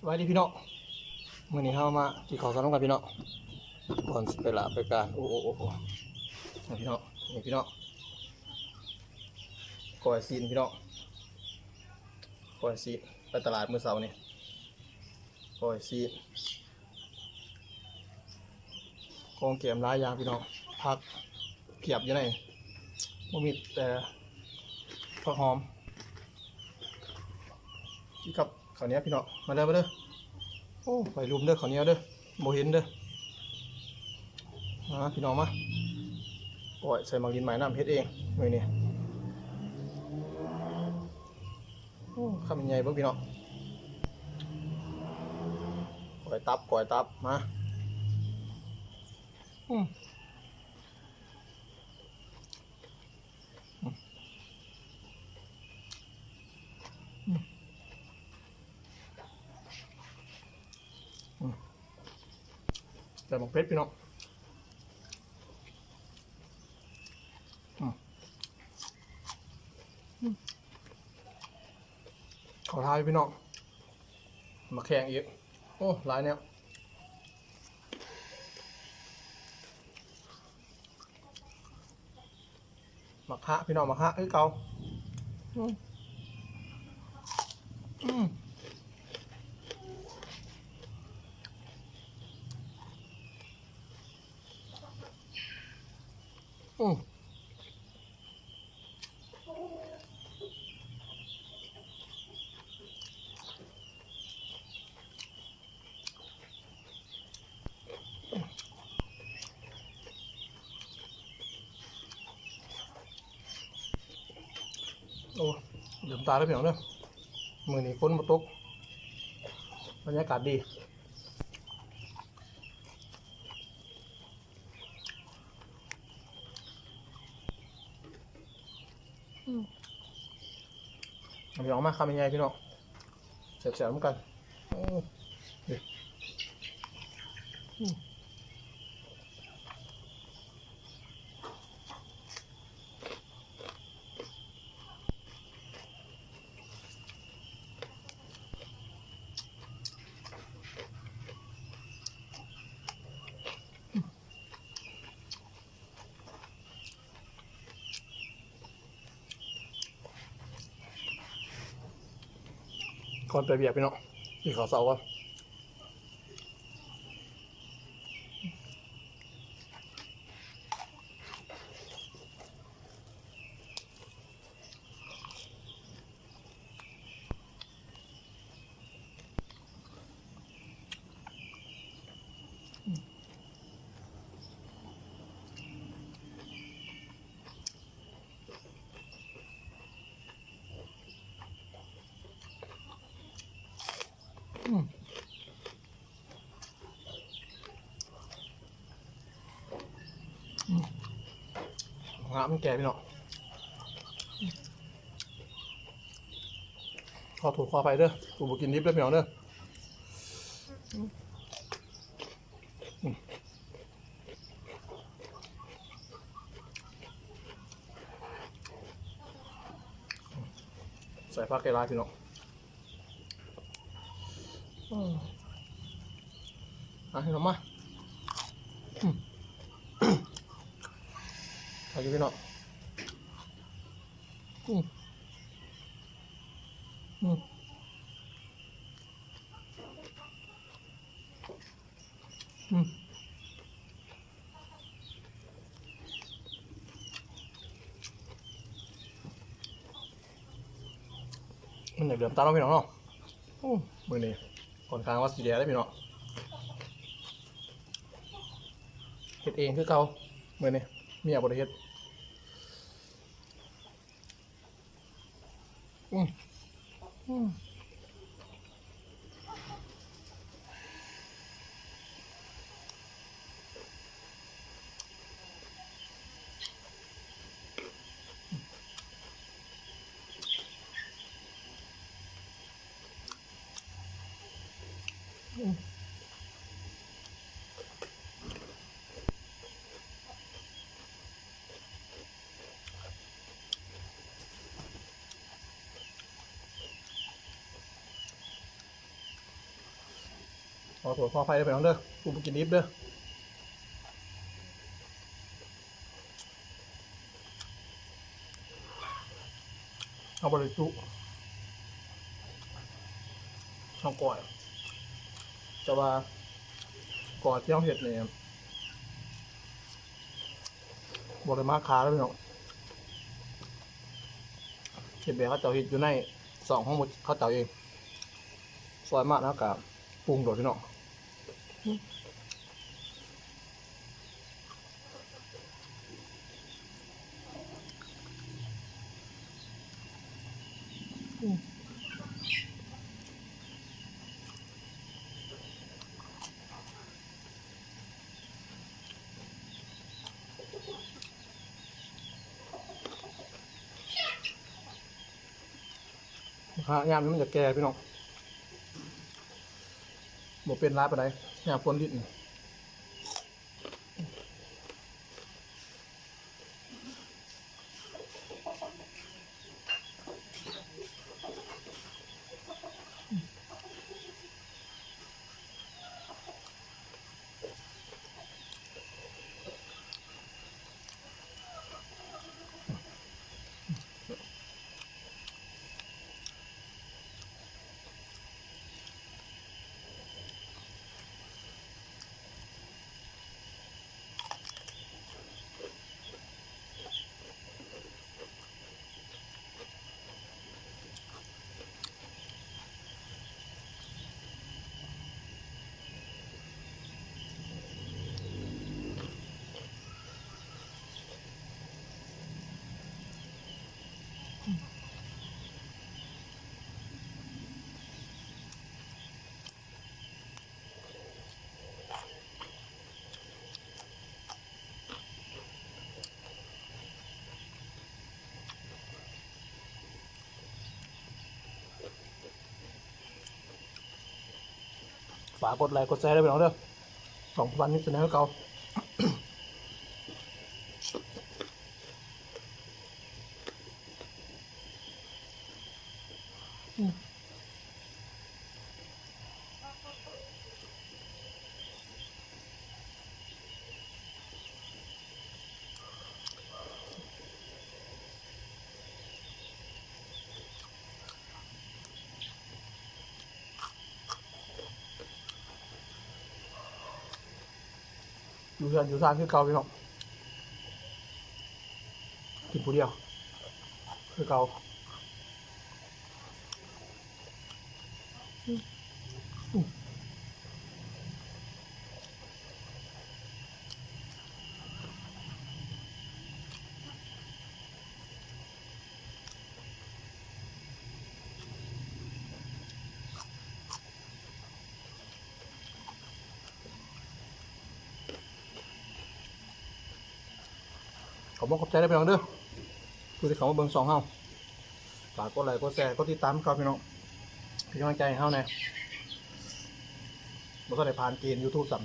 ສະບາຍດີພີ່ນ້ອງ ມື້ນີ້ເຮົາມາກິນເຂົ້າສານຳກັນພີ່ນ້ອງ ກ່ອນຊິໄປລາໄປການ. ໂອ້ ໂອ້ ໂອ້ ໂອ້ ນີ້ພີ່ນ້ອງ ນີ້ພີ່ນ້ອງ ກ້ອຍຊີ້ນພີ່ນ້ອງ ກ້ອຍຊີ້ນ ໄປຕະຫຼາດມື້ເຊົ້ານີ້ ກ້ອຍຊີ້ນ ຂອງແກ້ມຫຼາຍຢ່າງພີ່ນ້ອງ ຜັກພຽບຢູ່ໃນ ບໍ່ມີແຕ່ຜັກຫອມ ກິນກັບເຂົ້າໜຽວພີ່ນ້ອງ ມາເດີ ມາເດີ. ໂອ້ ໄປລຸມເດີ ເຂົ້າໜຽວເດີ ບໍ່ເຫັນເດີ ມາພີ່ນ້ອງມາ ກ້ອຍໃສ່ໝາກດິນໄມ້ນຳ ເຮັດເອງມື້ນີ້. ໂອ້ ຄຳໃຫຍ່ໆ ເບິ່ງພີ່ນ້ອງ ກ້ອຍຕັບ ກ້ອຍຕັບ ມາ ອືມ ອືມ ອືມ ອືມ ໃສ່ໝາກເຜັດພີ່ນ້ອງ ອືມ ອືມ. ເຂົ້າທ່າຢູ່ພີ່ນ້ອງ ໝາກແຂ້ງອີກ ໂອ້ ຫຼາຍແນວ ໝາກຮະພີ່ນ້ອງ ໝາກຮະຄືເກົ່າ ອືມ ອືມ ອືມ. ໂອ້ ເຫຼືອມຕາເດີພີ່ນ້ອງເດີ ມື້ນີ້ຝົນບໍ່ຕົກ ບັນຍາກາດດີ. ອືມ ເອົາພີ່ນ້ອງມາຄຳໃຫຍ່ໆ ພີ່ນ້ອງ ແຊບໆ ນຳກັນ ໂອ້ ນີ້ ອືມ. ກ່ອນໄປວຽກພີ່ນ້ອງ ກິນເຂົ້າເຊົ້າກ່ອນ. ອືມ ອືມ ງາມແກ່ພີ່ນ້ອງ ຂໍໂທດຂໍອະໄພເດີ ກູບໍ່ກິນດິບເດີພີ່ນ້ອງເດີ. ອືມ ໃສ່ຜັກຫຼາຍໆ ພີ່ນ້ອງ ອືມ ອ່ະ ພີ່ນ້ອງມາ ອືມ ໄດ້ຢູ່ພີ່ນ້ອງ ອືມ ອືມ. ອືມ ມັນຢາກເຫຼືອມຕາເນາະພີ່ນ້ອງເນາະ. ໂອ້ ມື້ນີ້ຂ້ອນຂ້າງວ່າຊິແດ່ເດ້ພີ່ນ້ອງ ເຮັດເອງຄືເກົ່າ ມື້ນີ້ເມຍບໍ່ໄດ້ເຮັດ. ອືມ ອືມ ອືມ. ອ ຂໍໂທດຂໍອະໄພເດີພີ່ນ້ອງເດີ ຜູ້ບໍ່ກິນດິບເດີ. ເຮົາບໍ່ໄດ້ຈຸ ເຮົາກ້ອຍ ແຕ່ວ່າກ້ອຍທີ່ເຮົາເຮັດນີ້ ບໍ່ໄດ້ມາຂາເດີພີ່ນ້ອງ ເຮັດແບບເຂົາເຈົ້າເຮັດຢູ່ໃນຊ່ອງຂອງເຂົາເຈົ້າເອງ ຊອຍມາແລ້ວກະປຸງໂລດພີ່ນ້ອງ. ຫາຍາມນີ້ມັນຈະແກ່ພີ່ນ້ອງ ບໍ່ເປັນຫຼາຍປານໃດ ຍາມຝົນລິນ. ຝາກກົດໄລ້ກົດແຊເດີພີ່ນ້ອງເດີ ຊ່ອງພັນນິດສະແນນຄືເກົ່າ. ຢູ່ເຮືອນຢູ່ຊານຄືເກົ່າພີ່ນ້ອງ ກິນຜູ້ດຽວຄືເກົ່າ. ຂອບອົກຂອບໃຈເດີພີ່ນ້ອງເດີ ຜູ້ທີ່ເຂົ້າມາເບິ່ງຊ່ອງເຮົາ ຝາກກົດໄລ້ກົດແຊ ກົດຕິດຕາມເຮົາພີ່ນ້ອງ ເປັນກຳລັງໃຈໃຫ້ເຮົາແດ່ ບໍ່ທັນໄດ້ຜ່ານເກນ YouTube ຊ້ຳ.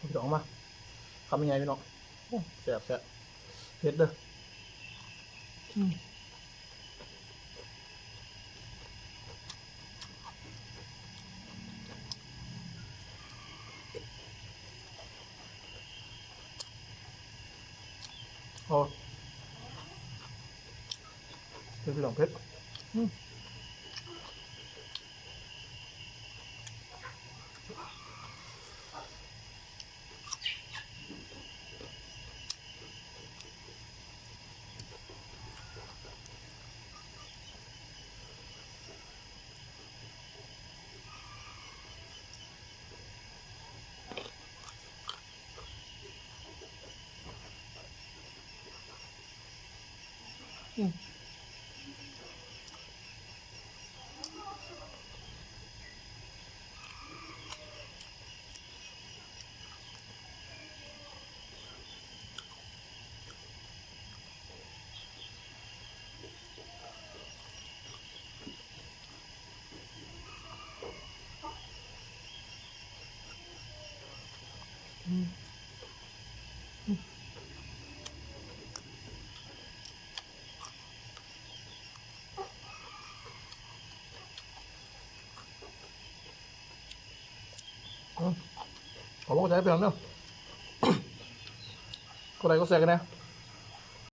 ພີ່ນ້ອງມາ ຄຳໃຫຍ່ໆ ພີ່ນ້ອງ ໂອ້ ແຊບໆ ເຜັດເດີ ອືມ ໂອ້ ເຜັດ ພີ່ນ້ອງ ເຜັດ ອືມ. ອືມ ອືມ ຂໍຂອບໃຈພີ່ນ້ອງເດີ ກົດໄລກົດແຊກັນແດ່.